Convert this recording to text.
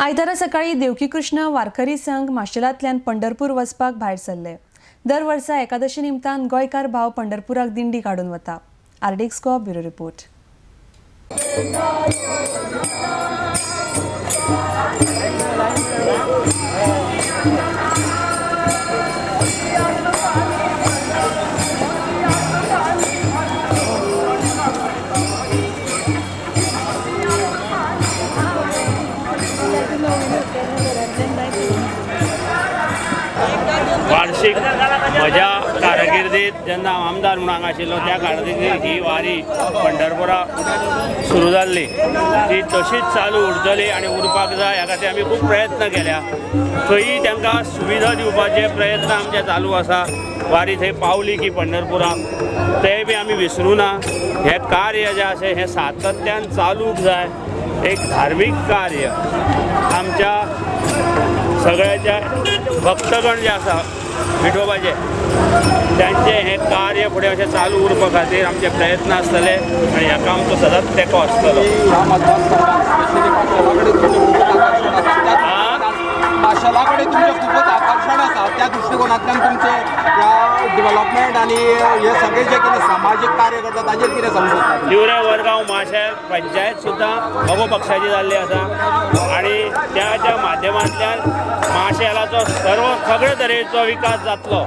आयतारा सकाळी देवकीकृष्ण वारकरी संघ माशेलांतल्यान पंढरपूर वचपाक भायर सरले. दर वर्सा एकादशी निमतान गोंयकार भाव पंढरपुराक दिंडी काडून वता. RDX Goa bureau report. वार्षिक म्हज्या कारकिर्दीत जेन्ना हांव आमदार म्हणून हांगा आशिल्लो त्या कारकिर्दीत ही वारी पंढरपुरा सुरू जाल्ली, ती तशीच चालू उरतली आनी उरपाक जाय ह्या खातीर आमी खूब प्रयत्न केल्या. थंय तांकां सुविधा दिवपाचे प्रयत्न आमचे चालू आसा. वारी थंय पावली की पंढरपुराक तें बी आमी विसरूं ना. हें कार्य जें आसा हें सातत्यान चालूंक जाय. एक धार्मीक कार्य आमच्या सगळ्याच्या भक्तगण जे आसा विठोबाचे त्यांचे हे कार्य फुडें अशें चालू उरपा खातीर आमचे प्रयत्न आसतले आनी हाका आमचो सदांच तेंको आसतलो. ह्या मतदारसंघात स्पेशली माशेला कडेन तुमचें खूबच आकर्शण आसा, माशेला कडेन तुमचें खूबच आकर्शण आसा, त्या दृश्टिकोनांतल्यान तुमचें ह्या डेव्हलपमेंट आनी हे सगळें जें कितें सामाजीक कार्य करता ताजेर कितें समजता? तिवरे वरगांव माशेल पंचायत सुद्दां मगो पक्षाची जाल्ली आसा आनी त्याच्या माध्यमांतल्यान माशेलाचो सर्व सगळे तरेचो विकास जातलो.